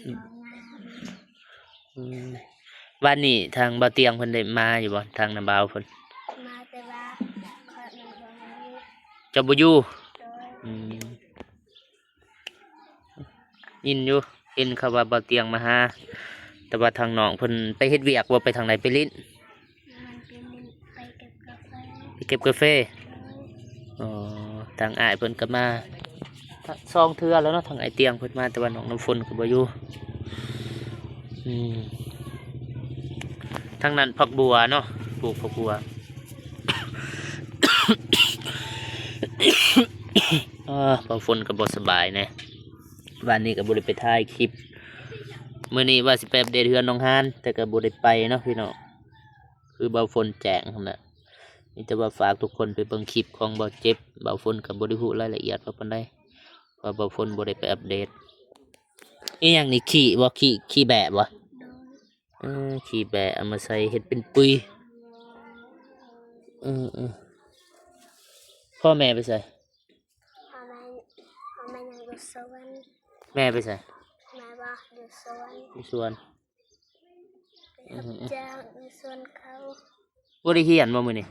ອືມ ວານນີ້ທາງບ່າວຕຽງເພິ່ນໄດ້ມາຢູ່ບໍ່ ທາງນ້າບ່າວເພິ່ນ? ມາ ແຕ່ວ່າຂ້ອຍມັນບໍ່ຢູ່ ເຈົ້າບໍ່ຢູ່? ໂດຍ ອືມ ຍິນຢູ່ ເຫັນເຂົາວ່າບ່າວຕຽງມາຫາ ແຕ່ວ່າທາງນ້ອງເພິ່ນໄປເຮັດວຽກບໍ່ ໄປທາງໃດ ໄປຫຼິ້ນ? ມັນໄປຫຼິ້ນ ໄປເກັບກາແຟ ໄປເກັບກາແຟ. ໂດຍ ອໍ ທາງອ້າຍເພິ່ນກໍມາສອງເທື່ອແລ້ວເນາະ ທາງອ້າຍຕຽງເພິ່ນມາ ແຕ່ວ່ານ້ອງນ້ຳຝົນກໍບໍ່ຢູ່. ອືມ ທາງນັ້ນຜັກບົວເນາະ ປູກຜັກບົວ. ເອີ ບ່າວຝົນກໍບໍ່ສະບາຍແດ່ ວານນີ້ກໍບໍ່ໄດ້ໄປຖ່າຍຄລິບ ມື້ນີ້ວ່າຊິໄປອັບເດດເຮືອນນ້ອງຮານ ແຕ່ກໍບໍ່ໄດ້ໄປເນາະພີ່ນ້ອງ. ຄືບ່າວຝົນແຈ້ງຫັ້ນແຫຼະ ມີແຕ່ວ່າຝາກທຸກຄົນໄປເບິ່ງຄລິບຂອງບ່າວເຈັບ. ບ່າວຝົນກໍບໍ່ໄດ້ຮູ້ລາຍລະອຽດວ່າປານໃດ ເພາະບ່າວຝົນບໍ່ໄດ້ໄປອັບເດດ. ອີຫຍັງນີ້ ຂີ້ບໍ່? ຂີ້ ຂີ້ແບ້ບໍ່? ໂດຍ ເອີ ຂີ້ແບ້ເອົາມາໃສ່ເຮັດເປັນປຸຍ. ເອີໆ ພໍ່ແມ່ໄປໃສ? ພໍ່ແມ່ ພໍ່ແມ່ຍັງຢູ່ສວນ. ແມ່ໄປໃສ? ແມ່ບໍ່ ຢູ່ສວນ ຢູ່ສວນ ໄປຮັບຈ້າງຢູ່ສວນເຂົາ. ບໍ່ໄດ້ຮຽນບໍ່ມື້ນີ້?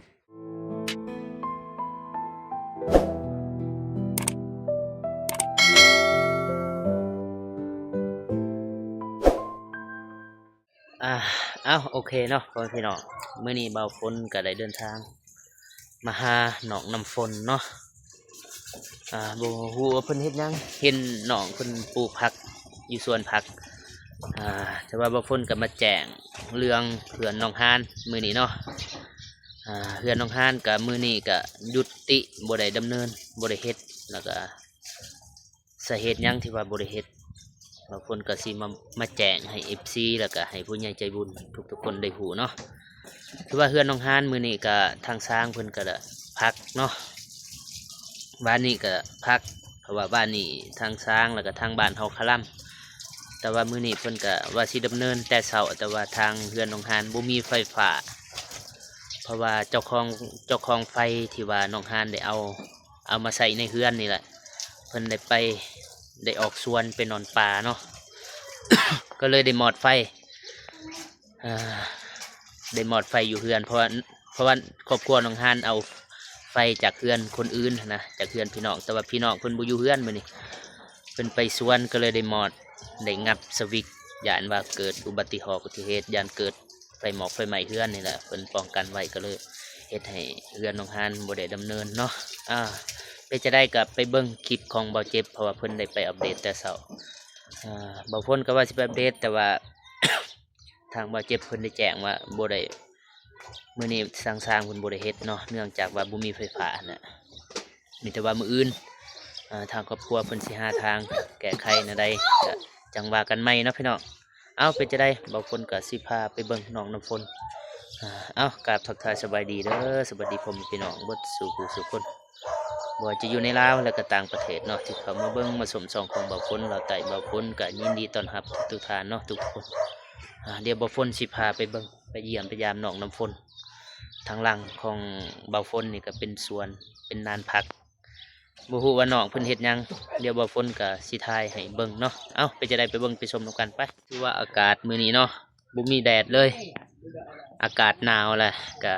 ອ່າ ເອົ້າ ໂອເຄເນາະ ພໍ່ແມ່ພີ່ນ້ອງ ມື້ນີ້ບ່າວຝົນກໍໄດ້ເດີນທາງມາຫານ້ອງນ້ຳຝົນເນາະ. ອ່າ ບໍ່ຮູ້ວ່າເພິ່ນເຮັດຫຍັງ ເຫັນນ້ອງເພິ່ນປູກຜັກຢູ່ສວນຜັກ. ອ່າ ແຕ່ວ່າບ່າວຝົນກໍມາແຈ້ງເລື່ອງເຮືອນນ້ອງຮານມື້ນີ້ເນາະ. ອ່າ ເຮືອນນ້ອງຮານກໍມື້ນີ້ກໍຢຸດຕິ ບໍ່ໄດ້ດຳເນີນ ບໍ່ໄດ້ເຮັດ ແລ້ວກໍ ສາເຫດຫຍັງທີ່ວ່າບໍ່ໄດ້ເຮັດ ບ່າວຝົນກໍຊິມາ ມາແຈ້ງໃຫ້ເອັຟຊີ ແລ້ວກໍໃຫ້ຜູ້ໃຫຍ່ໃຈບຸນທຸກໆຄົນໄດ້ຮູ້ເນາະ. ຄືວ່າເຮືອນນ້ອງຮານມື້ນີ້ກໍທາງຊ່າງເພິ່ນກໍໄດ້ພັກເນາະ ວານນີ້ກໍພັກ ເພາະວ່າວານນີ້ທາງຊ່າງ ແລ້ວກໍທາງບ້ານເຮົາຄະລຳ ແຕ່ວ່າມື້ນີ້ເພິ່ນກໍວ່າຊິດຳເນີນແຕ່ເຊົ້າ ແຕ່ວ່າທາງເຮືອນນ້ອງຮານບໍ່ມີໄຟຟ້າ ເພາະວ່າເຈົ້າຂອງ ເຈົ້າຂອງໄຟທີ່ວ່ານ້ອງຮານໄດ້ເອົາ ເອົາມາໃສ່ໃນເຮືອນນີ້ແຫຼະ ເພິ່ນໄດ້ໄປ ໄດ້ອອກສວນໄປນອນປ່າເນາະ ກໍເລີຍໄດ້ມອດໄຟ ອ່າ ໄດ້ມອດໄຟຢູ່ເຮືອນ ເພາະວ່າ ເພາະວ່າຄອບຄົວນ້ອງຮານເອົາໄຟຈາກເຮືອນຄົນອື່ນຫັ້ນນະ ຈາກເຮືອນພີ່ນ້ອງ ແຕ່ວ່າພີ່ນ້ອງເພິ່ນບໍ່ຢູ່ເຮືອນມື້ນີ້ ເພິ່ນໄປສວນ ກໍເລີຍໄດ້ມອດ ໄດ້ງັບສະວິດ ຢ້ານວ່າເກີດອຸບັດຕິເຫດ ອຸບັດຕິເຫດ ຢ້ານເກີດ ໄຟໝອກໄຟໄໝ້ເຮືອນນີ້ແຫຼະ ເພິ່ນປ້ອງກັນໄວ້ ກໍເລີຍເຮັດໃຫ້ເຮືອນນ້ອງຮານບໍ່ໄດ້ດຳເນີນເນາະ. ອ່າ ເປັນຈັ່ງໃດກໍໄປເບິ່ງຄລິບຂອງບ່າວເຈັບ ເພາະວ່າເພິ່ນໄດ້ໄປອັບເດດແຕ່ເຊົ້າ. ອ່າ ບ່າວຝົນກໍວ່າຊິໄປອັບເດດ ແຕ່ວ່າທາງບ່າວເຈັບເພິ່ນໄດ້ແຈ້ງວ່າບໍ່ໄດ້ ມື້ນີ້ທາງຊ່າງເພິ່ນບໍ່ໄດ້ເຮັດເນາະ ເນື່ອງຈາກວ່າບໍ່ມີໄຟຟ້າຫັ້ນນະ. ມີແຕ່ວ່າມື້ອື່ນ ເອີ ທາງຄອບຄົວເພິ່ນຊິຫາທາງແກ້ໄຂແນວໃດ ກະຈັ່ງວ່າກັນໃໝ່ເນາະພີ່ນ້ອງ. ເອົ້າ ເປັນຈັ່ງໃດ ບ່າວຝົນກະຊິພາໄປເບິ່ງນ້ອງນ້ຳຝົນ. ເອົ້າ ກາບທັກທາຍສະບາຍດີເດີ ສະບາຍດີພໍ່ແມ່ພີ່ນ້ອງເບິດສູ່ຜູ້ສູ່ຄົນ ບໍ່ວ່າຈະຢູ່ໃນລາວ ແລະກະຕ່າງປະເທດເນາະ ທີ່ເຂົ້າມາເບິ່ງມາຊົມຊ່ອງຂອງບ່າວຝົນລາວໃຕ້. ບ່າວຝົນກະຍິນດີຕ້ອນຮັບທຸກໆທ່ານເນາະ ທຸກໆຄົນ. ອ່າ ດຽວບ່າວຝົນຊິພາໄປເບິ່ງ ໄປຢ້ຽມໄປຢາມນ້ອງນ້ຳຝົນ. ທາງຫຼັງຂອງບ່າວຝົນນີ້ກໍເປັນສວນ ເປັນລານຜັກ ບໍ່ຮູ້ວ່ານ້ອງເພິ່ນເຮັດຫຍັງ ດຽວບ່າວຝົນກໍຊິຖ່າຍໃຫ້ເບິ່ງເນາະ. ເອົ້າ ເປັນຈັ່ງໃດ ໄປເບິ່ງໄປຊົມນຳກັນໄປ. ຖືວ່າອາກາດມື້ນີ້ເນາະ ບໍ່ມີແດດເລີຍ ອາກາດໜາວແຫຼະ ກະ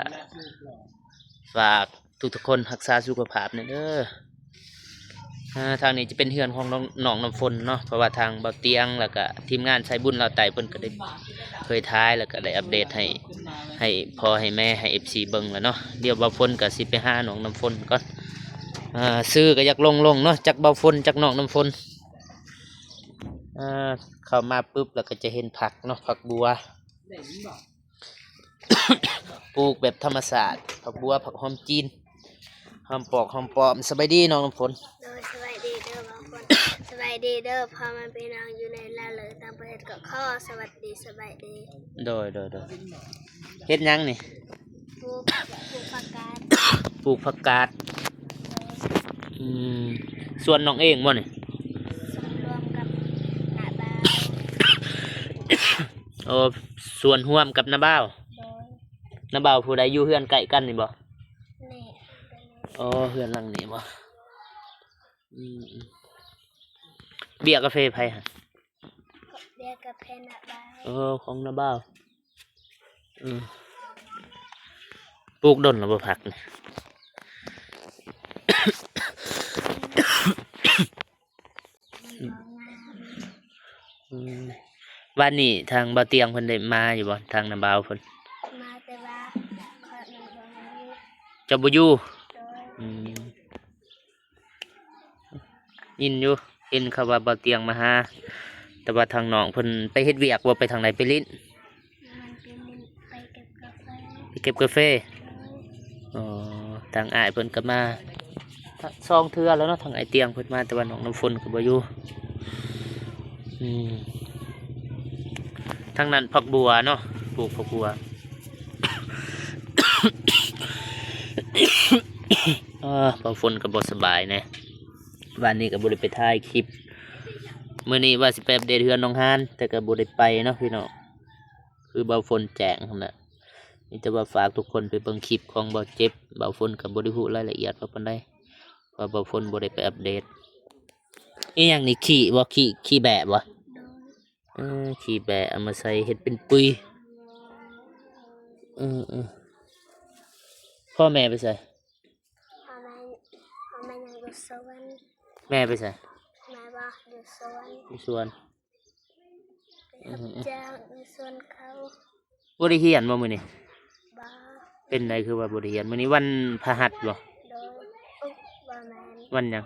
ຝາກທຸກໆຄົນຮັກສາສຸຂະພາບແດ່ເດີ. ອ່າ ທາງນີ້ຈະເປັນເຮືອນຂອງນ້ອງ ນ້ອງນ້ຳຝົນເນາະ ເພາະວ່າທາງບ່າວຕຽງ ແລ້ວກະທີມງານສາຍບຸນລາວໃຕ້ເພິ່ນກໍໄດ້ເຜີຍຖ່າຍ ແລ້ວກະໄດ້ອັບເດດໃຫ້ ໃຫ້ພໍ່ໃຫ້ແມ່ ໃຫ້ເອັຟຊີເບິ່ງແລ້ວເນາະ. ດຽວບ່າວຝົນກໍຊິໄປຫານ້ອງນ້ຳຝົນກ່ອນ. ອ່າ ຊື່ກໍຢາກຫຼົງໆເນາະ ຈັກບ່າວຝົນ ຈັກນ້ອງນ້ຳຝົນ. ອ່າ ເຂົ້າມາປຶບ ແລ້ວກໍຈະເຫັນຜັກເນາະ ຜັກບົວ ປູກແບບທຳມະຊາດ ຜັກບົວ ຜັກຫອມຈີນ ຫອມປອກ ຫອມປ້ອມ. ສະບາຍດີນ້ອງນ້ຳຝົນ. ໂດຍ ສະບາຍດີເດີບ່າວຝົນ ສະບາຍດີເດີພໍ່ແມ່ພີ່ນ້ອງຢູ່ໃນລາວ ແລະຕ່າງປະເທດ ກໍຂໍສະຫວັດດີ ສະບາຍດີ. ໂດຍ ໂດຍ ໂດຍ. ເຮັດຫຍັງນີ້? ປູກ ປູກຜັກກາດ ປູກຜັກກາດ. ອືມ ສວນນ້ອງເອງບໍ່ນີ້? ສວນລວມກັບນ້າບ່າວ. ໂອ້ ສວນຮ່ວມກັບນ້າບ່າວ. ໂດຍ. ນ້າບ່າວຜູ້ໃດ ຢູ່ເຮືອນໃກ້ກັນນີ້ບໍ່? ນີ້. ອໍ ເຮືອນຫຼັງນີ້ບໍ່? ອືມ ເບ້ຍກາເຟໃຜຫັ້ນ? ເບ້ ກາແຟນະບ່າວ. ເອີ ຂອງນ້າບ່າວ. ອືມ ປູກດົນແລ້ວບໍ່ຜັກນີ້? ອືມ ວານນີ້ທາງບ່າວຕຽງເພິ່ນໄດ້ມາຢູ່ບໍ່ ທາງນ້າບ່າວເພິ່ນ? ມາແຕ່ວ່າຂ້ອຍມັນບໍ່ຢູ່. ເຈົ້າບໍ່ຢູ່? ໂດຍ. ອືມ ຍິນຢູ່ ເຫັນເຂົາວ່າບ່າວຕຽງມາຫາ ແຕ່ວ່າທາງນ້ອງເພິ່ນໄປເຮັດວຽກບໍ່ ໄປທາງໃດ ໄປຫຼິ້ນ? ມັນໄປຫຼິ້ນ ໄປເກັບກາແຟ. ໄປເກັບກາແຟ? ໂດຍ. ອໍ ທາງອ້າຍເພິ່ນກໍມາສອງເທື່ອແລ້ວເນາະ ທາງອ້າຍຕຽງເພິ່ນມາ ແຕ່ວ່ານ້ອງນ້ຳຝົນກໍບໍ່ຢູ່. ອືມ ທາງນັ້ນຜັກບົວເນາະ ປູກຜັກບົວ. ອາ ບ່າວຝົນກໍບໍ່ສະບາຍແດ່ ວານນີ້ກໍບໍ່ໄດ້ໄປຖ່າຍຄລິບ. ມື້ນີ້ວ່າຊິໄປອັບເດດເຮືອນນ້ອງຮານ ແຕ່ກໍບໍ່ໄດ້ໄປເນາະພີ່ນ້ອງ ຄືບ່າວຝົນແຈ້ງຫັ້ນແຫຼະ. ມີແຕ່ວ່າຝາກທຸກຄົນໄປເບິ່ງຄລິບຂອງບ່າວເຈັບ. ບ່າວຝົນກໍບໍ່ໄດ້ຮູ້ລາຍລະອຽດວ່າປານໃດ ເພາະບ່າວຝົນບໍ່ໄດ້ໄປອັບເດດ. ອີຫຍັງນີ້ ຂີ້ບໍ່? ຂີ້ ຂີ້ແບ້ບໍ່? ໂດຍ. ເອີ ຂີ້ແບ້ເອົາມາໃສ່ເຮັດເປັນປຸ໋ຍ. ເອີໆ ພໍ່ແມ່ໄປໃສ? ພໍ່ແມ່ ພໍ່ແມ່ຍັງຢູ່ສວນ. ແມ່ໄປໃສ? ແມ່ບໍ່ ຢູ່ສວນ. ຢູ່ສວນ. ໄປຮັບຈ້າງຢູ່ສວນເຂົາ. ບໍ່ໄດ້ຮຽນບໍ່ມື້ນີ້? ບໍ່. ເປັນໃດຄືວ່າບໍ່ໄດ້ຮຽນ? ມື້ນີ້ວັນພະຫັດບໍ່? ໂດຍ. ໂອ້ ບໍ່ແມ່ນ. ວັນຫຍັງ?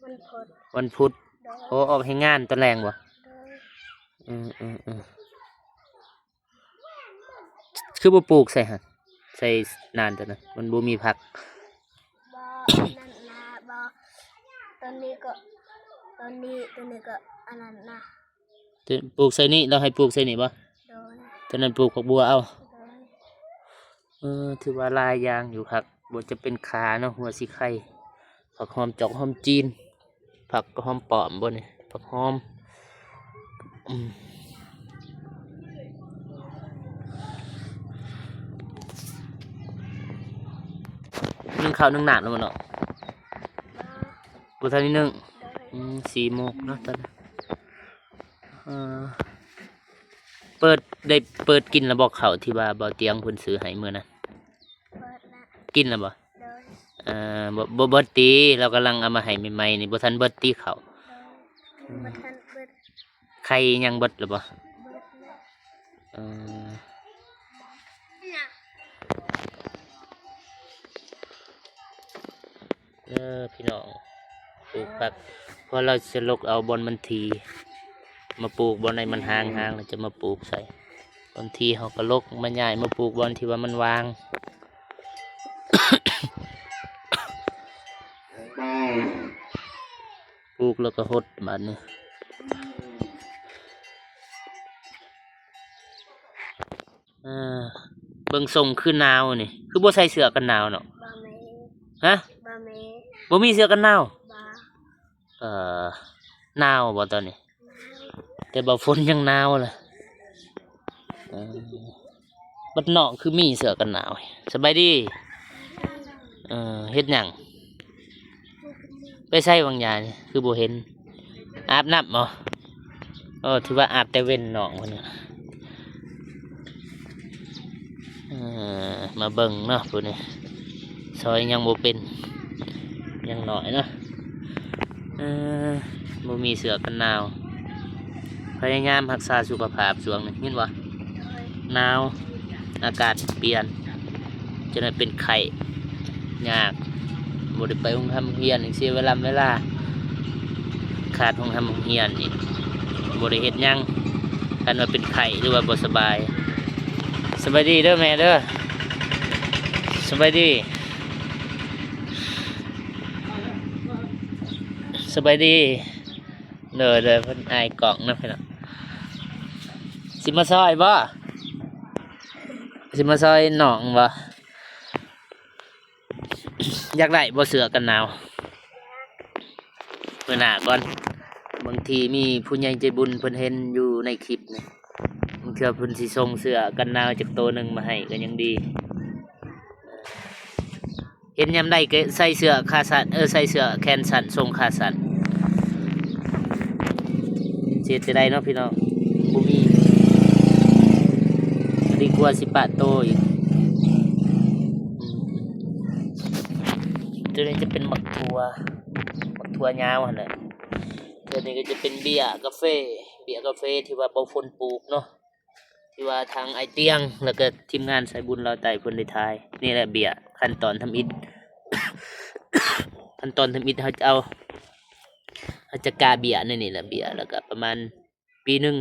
ວັນພຸດ. ວັນພຸດ. ໂດຍ. ໂອ້ ອອກແຮງງານຕອນແລງບໍ່? ໂດຍ. ເອີໆໆ ຄືບໍ່ປູກໃສ່ຫັ້ນ ໃສ່ນານຕົວນັ້ນ ມັນບໍ່ມີຜັກ. ບໍ່ ອັນນັ້ນນະ ບໍ່ ຕົວນີ້ກໍ ຕົວນີ້ ຕົວນີ້ກໍອັນນັ້ນນະ. ຕົວ ປູກໃສ່ນີ້ ລາວໃຫ້ປູກໃສ່ນີ້ບໍ່? ໂດຍ. ຕົວນັ້ນປູກຜັກບົວເອົາ. ໂດຍ. ເອີ ຖືວ່າຫຼາຍຢ່າງຢູ່ຄັກ ບໍ່ຈະເປັນຂ່າເນາະ ຫົວສີໄຄ ຜັກຫອມຈອກ ຫອມຈີນ. ຜັກຫອມປ້ອມບໍ່ນີ້? ຜັກຫອມ. ອືມ ໜຶ້ງເຂົ້າໜຶ້ງນ້ຳແລ້ວບໍ່ເນາະ? ບໍ່ ບໍ່ທັນໄດ້ໜຶ້ງ. ໂດຍ. ອືມ ສີ່ໂມງເນາະຕອນນີ້. ເອີ ເປີດ ໄດ້ເປີດກິນແລ້ວບໍ່ ເຂົ້າທີ່ວ່າບ່າວຕຽງເພິ່ນຊື້ໃຫ້ມື້ນັ້ນ? ເປີດລະ. ກິນແລ້ວບໍ່? ໂດຍ. ເອີ ບໍ່ ບໍ່ເບິດຕິ ລາວກຳລັງເອົາມາໃຫ້ໃໝ່ໆນີ້ ບໍ່ທັນເບິດຕິເຂົ້າ? ໂດຍ. ອືມ ບໍ່ທັນເບິດ. ໄຂ່ຍັງເບິດແລ້ວບໍ່? ເບິດແລ້ວ. ເອີ ເອີ ພີ່ນ້ອງ ປູກຜັກ ເພາະລາວຈະຫຼົກເອົາບ່ອນມັນຖີ່ມາປູກ ບ່ອນໃດມັນຫ່າງໆ ລາວຈະມາປູກໃສ່. ບາງທີເຮົາກໍຫຼົກມາຍ້າຍມາປູກບ່ອນທີ່ວ່າມັນວ່າງ ປູກແລ້ວກໍຫົດບາດນີ້. ເອີ ເບິ່ງຊົງຄືໜາວນີ້ ຄືບໍ່ໃສ່ເສື້ອກັນໜາວເນາະ? ບໍ່ມີ. ຮະ? ບໍ່ມີ. ບໍ່ມີເສື້ອກັນໜາວ? ບໍ່. ເອີ ໜາວບໍ່ຕອນນີ້? ແຕ່ວ່າຝົນຍັງໜາວລະ. ເອີ ບັດນອກຄືມີເສື້ອກັນໜາວ. ສະບາຍດີ. ເອີ ເຮັດຫຍັງ? ໄປໃສຫວ່າງຍານີ້ ຄືບໍ່ເຫັນ? ອາບນ້ຳບໍ່? ໂອ້ ຖືວ່າອາບແຕ່ເວັນນ້ອງເພິ່ນນະ. ເອີ ມາເບິ່ງເນາະ ຜູ້ນີ້ ຊອຍຍັງບໍ່ເປັນ ຍັງນ້ອຍເນາະ. ເອີ ບໍ່ມີເສື້ອກັນໜາວ. ພະຍາຍາມຮັກສາສຸຂະພາບຊ່ວງນີ້ ຍິນບໍ່? ໂດຍ. ໜາວ ອາກາດປ່ຽນ ຈະໄດ້ເປັນໄຂ້ ຍາກ ບໍ່ໄດ້ໄປໂຮງຮຳໂຮງຮຽນ ເສຍເວລາເວລາ ຂາດໂຮງຮຳໂຮງຮຽນນີ້ ບໍ່ໄດ້ເຮັດຫຍັງ ຄັນວ່າເປັນໄຂ້ ຫຼືວ່າບໍ່ສະບາຍ. ສະບາຍດີເດີແມ່ເດີ. ສະບາຍດີ ສະບາຍດີ. ໂດຍ ໂດຍ ເພິ່ນອາຍກ້ອງນະພີ່ນ້ອງ. ຊິມາຊ່ອຍບໍ່? ຊິມາຊ່ອຍນ້ອງບໍ່? ຢາກໄດ້ບໍ່ເສື້ອກັນໜາວ? ມື້ໜ້າກ່ອນ ບາງທີມີຜູ້ໃຫຍ່ໃຈບຸນເພິ່ນເຫັນຢູ່ໃນຄລິບນີ້ ບາງເທື່ອເພິ່ນຊິສົ່ງເສື້ອກັນໜາວຈັກໂຕໜຶ່ງມາໃຫ້ກໍຍັງດີ. ເຫັນຍາມໃດກໍໃສ່ເສື້ອຂາສັ້ນ ເອີ ໃສ່ເສື້ອແຂນສັ້ນ ຊົງຂາສັ້ນ ຊິເຮັດຈັ່ງໃດເນາະພີ່ນ້ອງ. ບໍ່ມີ ດີກວ່າຊິປະໂຕອີກ. ອືມ ຕົວນີ້ຈະເປັນໝາກຖົ່ວ ໝາກຖົ່ວຍາວຫັ້ນແຫຼະ. ຕົວນີ້ກໍຈະເປັນເບ້ຍກາເຟ ເບ້ຍກາເຟທີ່ວ່າບໍ່ຝົນປູກເນາະ ທີ່ວ່າທາງອ້າຍຕຽງ ແລ້ວກໍທີມງານສາຍບຸນລາວໃຕ້ເພິ່ນໄດ້ຖ່າຍ. ນີ້ແຫຼະເບ້ຍ ຂັ້ນຕອນທຳອິດ ຂັ້ນຕອນທຳອິດເຮົາຈະເອົາ ເຮົາຈະກາເບ້ຍໃນນີ້ແຫຼະ ເບ້ຍ ແລ້ວກໍປະມານປີໜຶ່ງ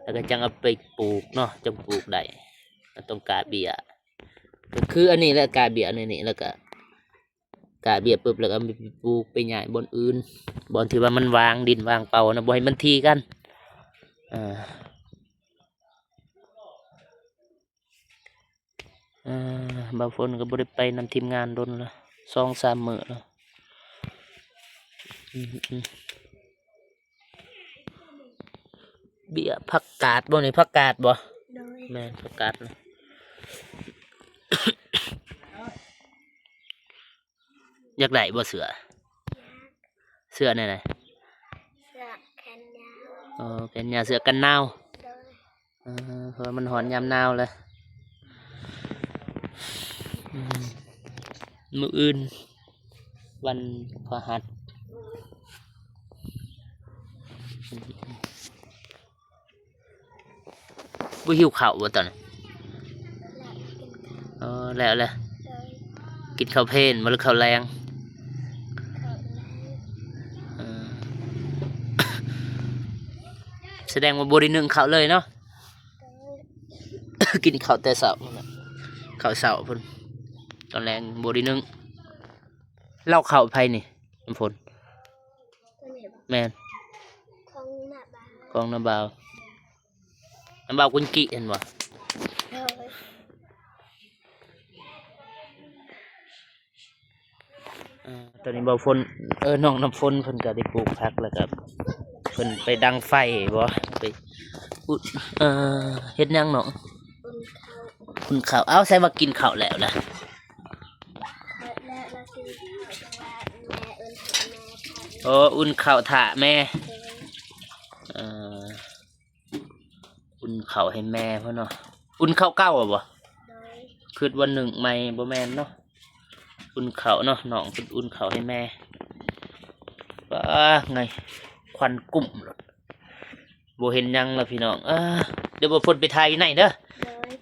ແລ້ວກໍຈັ່ງເອົາໄປປູກເນາະ ຈັ່ງປູກໄດ້ ເຮົາຕ້ອງກາເບ້ຍ ກໍຄືອັນນີ້ແຫຼະ ກາເບ້ຍໃນນີ້ ແລ້ວກໍ ກະເບ້ຍປຶບ ແລ້ວກໍເອົາໄປປູກ ໄປຍ້າຍບ່ອນອື່ນ ບ່ອນທີ່ວ່າມັນວ່າງ ດິນວ່າງເປົ່ານະ ບໍ່ໃຫ້ມັນຖີ່ກັນ. ເອີ ເອີ ບ່າວຝົນກໍບໍ່ໄດ້ໄປນຳທີມງານດົນລະ ສອງສາມມື້ລະ. ອືມ ອືມ. ເບ້ຍ ຜັກກາດບໍ່ນີ້? ຜັກກາດບໍ່? ໂດຍ ແມ່ນ ຜັກກາດນະ. ຢາກໄດ້ບໍ່ເສື້ອ? ເສື້ອແນວໃດ? ເສື້ອແຂນຍາວ. ອໍ ແຂນຍາວ ເສື້ອກັນໜາວ. ໂດຍ ເອີ ເພາະວ່າມັນຮ້ອນຍາມໜາວແລ້ວ. ອືມ ມື້ອື່ນວັນພະຫັດ. ບໍ່ຫິວເຂົ້າບໍ່ຕອນນີ້? ເອີ ແລ້ວແຫຼະ. ໂດຍ ກິນເຂົ້າເພນບໍ່ ຫຼືເຂົ້າແລງ? ເອີ ສະແດງວ່າບໍ່ໄດ້ໜຶ້ງເຂົ້າເລີຍເນາະ? ໂດຍ ກິນເຂົ້າແຕ່ເຊົ້າ ເຂົ້າເຊົ້າພຸ້ນ ຕອນແລງບໍ່ໄດ້ໜຶ້ງ. ເຫຼົ້າເຂົ້າໃຜນີ້ ນ້ຳຝົນ? ຕົວນີ້ບໍ່? ແມ່ນ ຂອງນ້າບ່າວ ຂອງນ້າບ່າວ ນ້າບ່າວກຸນກິເຫັນບໍ່? ໂດຍ ເອີ ຕອນນີ້ບ່າວຝົນ ເອີ ນ້ອງນ້ຳຝົນເພິ່ນກໍໄດ້ປູກຜັກ ແລ້ວກໍເພິ່ນໄປດັງໄຟບໍ່ ໄປອຸດ ເອີ ເຮັດຫຍັງນ້ອງ? ອຸ່ນເຂົ້າ ອຸ່ນເຂົ້າ. ເອົ້າ ໃສ່ວ່າກິນເຂົ້າແລ້ວລະ? ເບິດແລ້ວ ລາວກິນເຂົ້າ ແຕ່ວ່າແມ່ອຸ່ນເຂົ້າ ແມ່ເອີ້ນຫາແມ່ເຂົ້າ. ໂອ້ ອຸ່ນເຂົ້າຖ້າແມ່. ໂດຍ ເອີ ອຸ່ນເຂົ້າໃຫ້ແມ່ພຸ້ນເນາະ. ອຸ່ນເຂົ້າເກົ່າບໍ? ໂດຍ ຄິດວ່າໜຶ້ງໃໝ່ ບໍ່ແມ່ນເນາະ. ອຸ່ນເຂົ້າເນາະ ນ້ອງເພິ່ນອຸ່ນເຂົ້າໃຫ້ແມ່. ປາ ໄງ ຄວັນກຸ້ມໂລດ ບໍ່ເຫັນຫຍັງລະພີ່ນ້ອງ. ເອີ ດຽວບ່າວຝົນໄປຖ່າຍຢູ່ໃນເດີ. ໂດຍ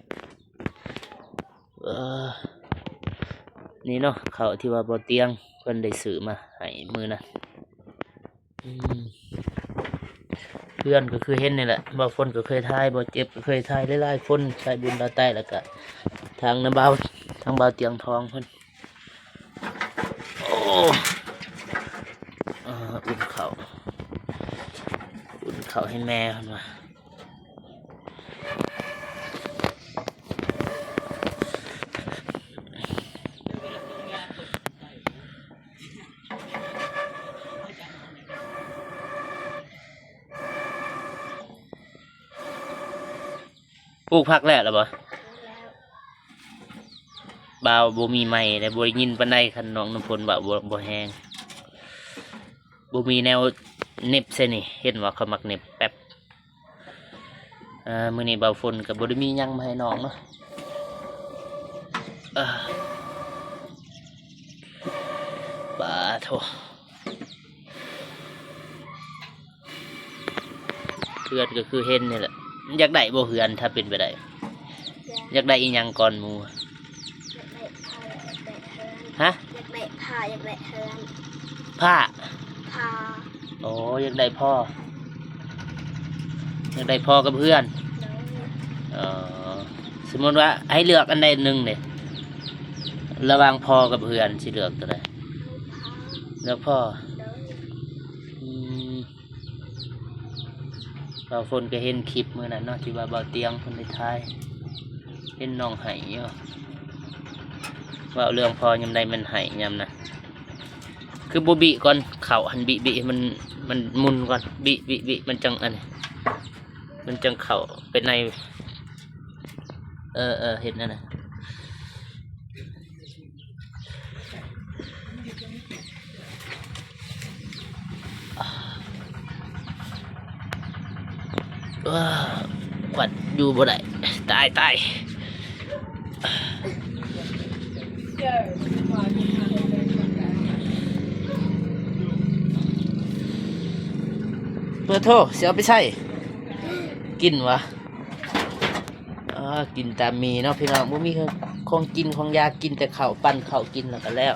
ເອີ ນີ້ເນາະ ເຂົ້າທີ່ວ່າບ່າວຕຽງເພິ່ນໄດ້ຊື້ມາໃຫ້ມື້ນັ້ນ. ອືມ ເຮືອນກໍຄືເຫັນນີ້ແຫຼະ ບ່າວຝົນກໍເຄີຍຖ່າຍ ບ່າວເຈັບກໍເຄີຍຖ່າຍ ຫຼາຍໆຄົນ ສາຍບຸນລາວໃຕ້ ແລ້ວກະທາງນ້າບ່າວ ທາງບ່າວຕຽງທອງເພິ່ນ. ໂອ້ ເອີ ອຸ່ນເຂົ້າ ອຸ່ນເຂົ້າໃຫ້ແມ່ເພິ່ນວ່າ. ປູກຜັກແລ້ວລະບໍ່? ແລ້ວ ບ່າວບໍ່ມີໄມເດ້ ບໍ່ໄດ້ຍິນປານໃດ ຄັນນ້ອງນ້ຳຝົນເວົ້າບໍ່ ບໍ່ແຮງ ບໍ່ມີແນວເໜັບໃສ່ນີ້ ເຫັນວ່າເຂົາມັກເໜັບແປັບ. ເອີ ມື້ນີ້ບ່າວຝົນກໍບໍ່ໄດ້ມີຫຍັງມາໃຫ້ນ້ອງເນາະ. ເອີ ປາໂທ້ ເຮືອນກໍຄືເຫັນນີ້ແຫຼະ. ຢາກໄດ້ບໍ່ເຮືອນ ຖ້າເປັນໄປໄດ້? ຢາກ ຢາກໄດ້ອີ່ຫຍັງກ່ອນໝູ່? ຢາກໄດ້ ຮະ? ຢາກໄດ້ຜ້າ ຢາກໄດ້ເຮືອນ. ຜ້າ? ຜ້າ. ໂອ້ ຢາກໄດ້ພໍ່ ຢາກໄດ້ພໍ່ກັບເຮືອນ. ໂດຍ. ເອີ ສົມມຸດວ່າໃຫ້ເລືອກອັນໃດໜຶ່ງເດ ລະຫວ່າງພໍ່ກັບເຮືອນ ຊິເລືອກຕົວໃດ? ເລືອກພໍ່. ໂດຍ. ອືມ ບ່າວຝົນກໍເຫັນຄລິບມື້ນັ້ນເນາະ ທີ່ວ່າບ່າວຕຽງເພິ່ນໄດ້ຖ່າຍ ເຫັນນ້ອງໄຫ້ຢູ່. ເວົ້າເລື່ອງພໍ່ຍາມໃດແມ່ນໄຫ້ຍາມນັ້ນ. ຄືບໍ່ບິກ່ອນ ເຂົ້າຫັ້ນບິ ບິໃຫ້ມັນ ມັນໝຸ່ນກ່ອນ ບິ ບິ ບິ ມັນຈັ່ງອັນນີ້ ມັນຈັ່ງເຂົ້າໄປໃນ. ເອີ ເອີ ເຮັດແນວນັ້ນ. ອາ ເອີ ຂວັນຢູ່ບໍ່ໄດ້ ຕາຍ ຕາຍ. ເປີດໂທ ຊິເອົາໄປໃສ? ກິນຫວາ? ເອີ ກິນຕາມມີເນາະພີ່ນ້ອງ ບໍ່ມີຂອງກິນຂອງຢາກ ກິນແຕ່ເຂົ້າ ປັ້ນເຂົ້າກິນແລ້ວກໍແລ້ວ.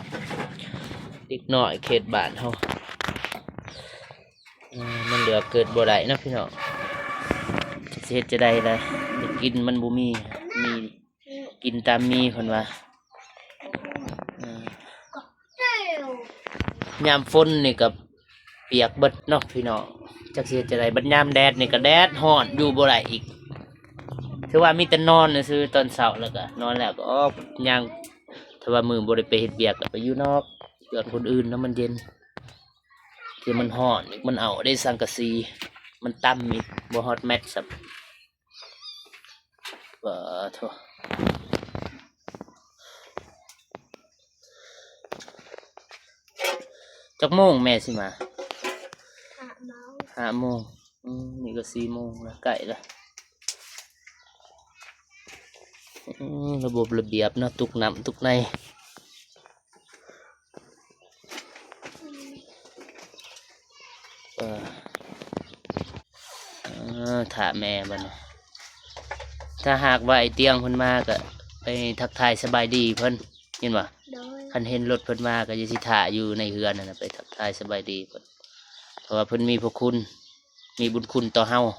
ເດັກນ້ອຍເຂດບ້ານເຮົາ ເອີ ມັນເລືອກເກີດບໍ່ໄດ້ເນາະພີ່ນ້ອງ ຊິເຮັດຈັ່ງໃດລະ ໄດ້ກິນມັນບໍ່ມີ ມີ ກິນຕາມມີເພິ່ນວ່າ. ເອີ ຍາມຝົນນີ້ກໍປຽກເບິດເນາະພີ່ນ້ອງ ຈັກຊິເຮັດຈັ່ງໃດ. ບັດຍາມແດດນີ້ກໍແດດຮ້ອນ ຢູ່ບໍ່ໄດ້ອີກ ຖືວ່າມີແຕ່ນອນຊື່ໆ ຕອນເຊົ້າ ແລ້ວກໍນອນແລ້ວກໍອອກຍ່າງ ຖ້າວ່າມື້ບໍ່ໄດ້ໄປເຮັດວຽກກໍໄປຢູ່ນອກ ເຮືອນຄົນອື່ນນະ ມັນເຢັນ. ທີ່ມັນຮ້ອນອີກ ມັນເອົາໄດ້ສັງກະສີ ມັນຕ່ຳອີກ ບໍ່ຮອດແມັດຊ້ຳ. ປາໂທ ຈັກໂມງແມ່ຊິມາ? ຫ້າໂມງ ຫ້າໂມງ. ອືມ ນີ້ກໍສີ່ໂມງແລ້ວ ໃກ້ແລ້ວ. ອືມ ລະບົບລະບຽບເນາະ ຕຸກນ້ຳຕຸກໃນ. ເອີ ເອີ ຖ້າແມ່ບັດນີ້ ຖ້າຫາກວ່າໄອ້ຕຽງເພິ່ນມາກໍໄປທັກທາຍສະບາຍດີເພິ່ນ ເຫັນບໍ່? ໂດຍ. ຄັນເຫັນລົດເພິ່ນມາກໍຢ່າຊິຖ້າຢູ່ໃນເຮືອນຫັ້ນນະ ໄປທັກທາຍສະບາຍດີເພິ່ນ ເພາະວ່າເພິ່ນມີພະຄຸນ ມີບຸນຄຸນຕໍ່ເຮົາ. ໂດຍ.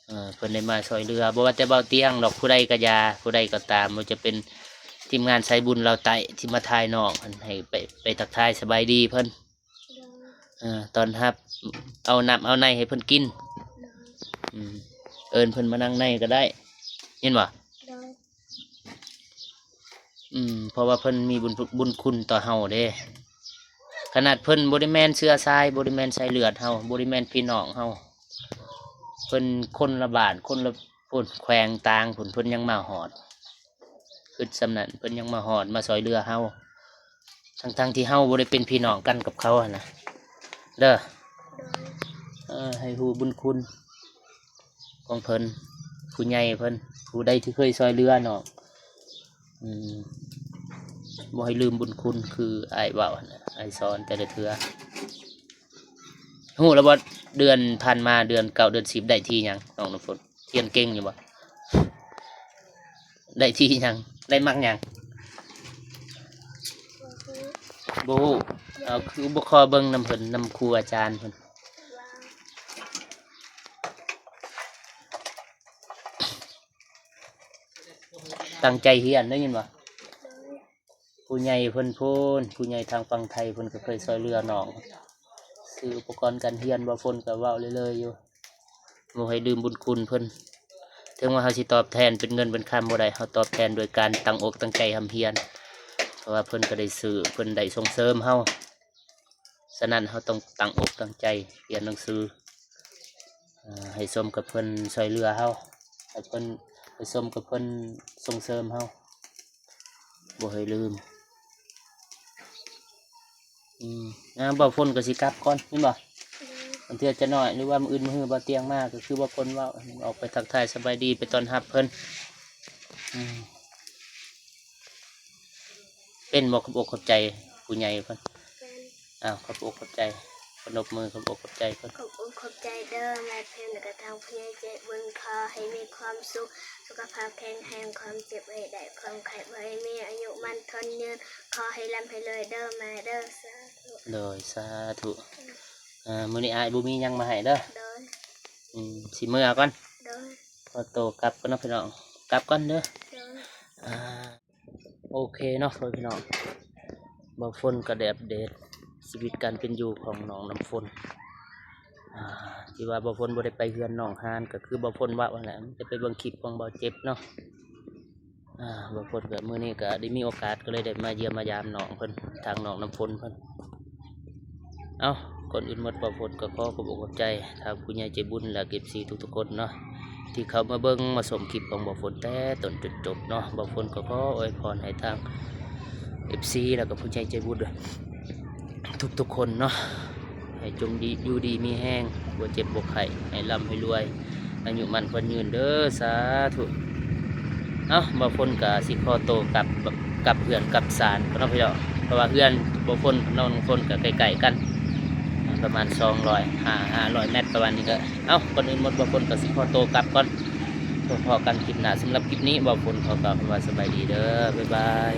ເອີ ເພິ່ນໄດ້ມາຊ່ວຍເຫຼືອ ບໍ່ວ່າແຕ່ເບົາຕຽງດອກ ຜູ້ໃດກໍຢ່າ ຜູ້ໃດກໍຕາມ ບໍ່ວ່າຈະເປັນທີມງານສາຍບຸນລາວໃຕ້ທີ່ມາຖ່າຍນ້ອງຫັ້ນ ໃຫ້ໄປ ໄປທັກທາຍສະບາຍດີເພິ່ນ. ໂດຍ. ເອີ ຕ້ອນຮັບ ເອົານ້ຳເອົາໃນໃຫ້ເພິ່ນກິນ. ໂດຍ. ອືມ ເອີ້ນເພິ່ນມານັ່ງໃນກໍໄດ້ ເຫັນບໍ່? ໂດຍ. ອືມ ເພາະວ່າເພິ່ນມີບຸນ ບຸນຄຸນຕໍ່ເຮົາເດ້ ຂະໜາດເພິ່ນບໍ່ໄດ້ແມ່ນເຊື້ອສາຍ ບໍ່ໄດ້ແມ່ນສາຍເລືອດເຮົາ ບໍ່ໄດ້ແມ່ນພີ່ນ້ອງເຮົາ ເພິ່ນຄົນລະບ້ານ ຄົນລະພຸ້ນ ແຂວງຕ່າງພຸ້ນ ເພິ່ນຍັງມາຮອດ. ຄຶດສ່ຳນັ້ນ ເພິ່ນຍັງມາຮອດ ມາຊ່ວຍເຫຼືອເຮົາ ທັງໆທີ່ເຮົາບໍ່ໄດ້ເປັນພີ່ນ້ອງກັນກັບເຂົາຫັ້ນນະ ເດີ. ເອີ ໃຫ້ຮູ້ບຸນຄຸນຂອງເພິ່ນ ຜູ້ໃຫຍ່ເພິ່ນ ຜູ້ໃດທີ່ເຄີຍຊ່ວຍເຫຼືອນ້ອງ ອືມ ບໍ່ໃຫ້ລືມບຸນຄຸນ ຄືອ້າຍເວົ້າຫັ້ນນະ ອ້າຍສອນແຕ່ລະເທື່ອ. ຮູ້ແລ້ວບໍ່ ເດືອນຜ່ານມາ ເດືອນເກົ້າ ເດືອນສິບ ໄດ້ທີຫຍັງ ນ້ອງນ້ຳຝົນ? ຮຽນເກັ່ງຢູ່ບໍ່? ໄດ້ທີຫຍັງ? ໄດ້ມັກຫຍັງ? ບໍ່ຮູ້. ເອົາ ຄືບໍ່ຂໍເບິ່ງນຳເພິ່ນ ນຳຄູອາຈານເພິ່ນ? ຕັ້ງໃຈຮຽນ ໄດ້ຍິນບໍ່? ຜູ້ໃຫຍ່ເພິ່ນພຸ້ນ ຜູ້ໃຫຍ່ທາງຝັ່ງໄທເພິ່ນກໍເຄີຍຊ່ວຍເຫຼືອນ້ອງ ຊື້ອຸປະກອນການຮຽນ. ບ່າວຝົນກໍເວົ້າເລື້ອຍໆຢູ່ ບໍ່ໃຫ້ລືມບຸນຄຸນເພິ່ນ. ເຖິງວ່າເຮົາຊິຕອບແທນເປັນເງິນເປັນຄຳບໍ່ໄດ້ ເຮົາຕອບແທນໂດຍການຕັ້ງອົກຕັ້ງໃຈຮ່ຳຮຽນ ເພາະວ່າເພິ່ນກໍໄດ້ຊື້ ເພິ່ນໄດ້ສົ່ງເສີມເຮົາ. ສະນັ້ນ ເຮົາຕ້ອງຕັ້ງອົກຕັ້ງໃຈຮຽນໜັງສື ເອີ ໃຫ້ສົມກັບເພິ່ນຊ່ວຍເຫຼືອເຮົາ ໃຫ້ເພິ່ນ ໃຫ້ສົມກັບເພິ່ນສົ່ງເສີມເຮົາ ບໍ່ໃຫ້ລືມ. ອືມ ອ່າ ບ່າວຝົນກໍຊິກັບກ່ອນ ແມ່ນບໍ່? ອືມ ບາງເທື່ອຈະໜ້ອຍ ຫຼືວ່າມື້ອື່ນມື້ຮືບ່າວຕຽງມາ ກໍຄືບ່າວຝົນເວົ້າ ອອກໄປທັກທາຍສະບາຍດີ ໄປຕ້ອນຮັບເພິ່ນ. ອືມ ເປັນບໍ່ ຂອບອົກຂອບໃຈຜູ້ໃຫຍ່ເພິ່ນ? ເປັນ. ອ້າວ ຂອບອົກຂອບໃຈ ປະນົມມື ຂອບອົກຂອບໃຈເພິ່ນ. ຂອບອົກຂອບໃຈເດີ ແມ່ເພັນ ແລ້ວກໍທາງຜູ້ໃຫຍ່ໃຈບຸນ. ຂໍໃຫ້ມີຄວາມສຸກ ສຸຂະພາບແຂງແຮງ ຄວາມເຈັບໃຫ້ໄດ້ ຄວາມໄຂ້ບໍ່ໃຫ້ມີ ອາຍຸໝັ້ນທວນຍືນ ຂໍໃຫ້ລ່ຳໃຫ້ລວຍເດີແມ່ເດີ. ສາທຸ. ໂດຍ ສາທຸ. ອືມ ອ່າ ມື້ນີ້ອ້າຍບໍ່ມີຫຍັງມາໃຫ້ເດີ. ໂດຍ. ອືມ ຊິເມືອກ່ອນ. ໂດຍ. ຂໍໂຕກັບກ່ອນເນາະພີ່ນ້ອງ ກັບກ່ອນເດີ. ໂດຍ. ອ່າ ໂອເຄເນາະ ພໍ່ແມ່ພີ່ນ້ອງ ບ່າວຝົນກໍໄດ້ອັບເດດຊີວິດການເປັນຢູ່ຂອງນ້ອງນ້ຳຝົນ ອ່າ ທີ່ວ່າບ່າວຝົນບໍ່ໄດ້ໄປເຮືອນນ້ອງຮານ ກໍຄືບ່າວຝົນເວົ້າຫັ້ນແຫຼະ ມີແຕ່ໄປເບິ່ງຄລິບຂອງບ່າວເຈັບເນາະ. ອ່າ ບ່າວຝົນກໍ ມື້ນີ້ກໍໄດ້ມີໂອກາດ ກໍເລີຍໄດ້ມາຢ້ຽມມາຢາມນ້ອງເພິ່ນ ທາງນ້ອງນ້ຳຝົນເພິ່ນ. ເອົ້າ ກ່ອນອື່ນໝົດ ບ່າວຝົນກໍຂໍຂອບອົກຂອບໃຈທາງຜູ້ໃຫຍ່ໃຈບຸນ ແລະ ເອັຟຊີ ທຸກໆຄົນເນາະ ທີ່ເຂົ້າມາເບິ່ງມາຊົມຄລິບຂອງບ່າວຝົນແຕ່ຕົ້ນຈົນຈົບເນາະ. ບ່າວຝົນກໍຂໍອວຍພອນໃຫ້ທາງ ເອັຟຊີ ແລ້ວກໍຜູ້ໃຫຍ່ໃຈບຸນທຸກໆຄົນເນາະ ໃຫ້ຈົ່ງດີ ຢູ່ດີມີແຮງ ບໍ່ເຈັບບໍ່ໄຂ້ ໃຫ້ລ່ຳໃຫ້ລວຍ ອາຍຸໝັ້ນຂວັນຍືນເດີ ສາທຸ. ເອົ້າ ບ່າວຝົນກໍຊິຂໍໂຕກັບ ກັບເຮືອນກັບຊານກ່ອນເນາະພີ່ນ້ອງ ເພາະວ່າເຮືອນບ່າວຝົນກັບນ້ອງຝົນກໍໃກ້ໆກັນ ປະມານສອງຮ້ອຍ ຫ້າ ຫ້າຮ້ອຍແມັດປະມານນີ້. ກໍ ເອົ້າ ກ່ອນອື່ນໝົດ ບ່າວຝົນກໍຊິຂໍໂຕກັບກ່ອນ ພໍ້ກັນຄລິບໜ້າ. ສຳລັບຄລິບນີ້ ບ່າວຝົນຂໍກ່າວຄຳວ່າສະບາຍດີເດີ ບາຍບາຍ.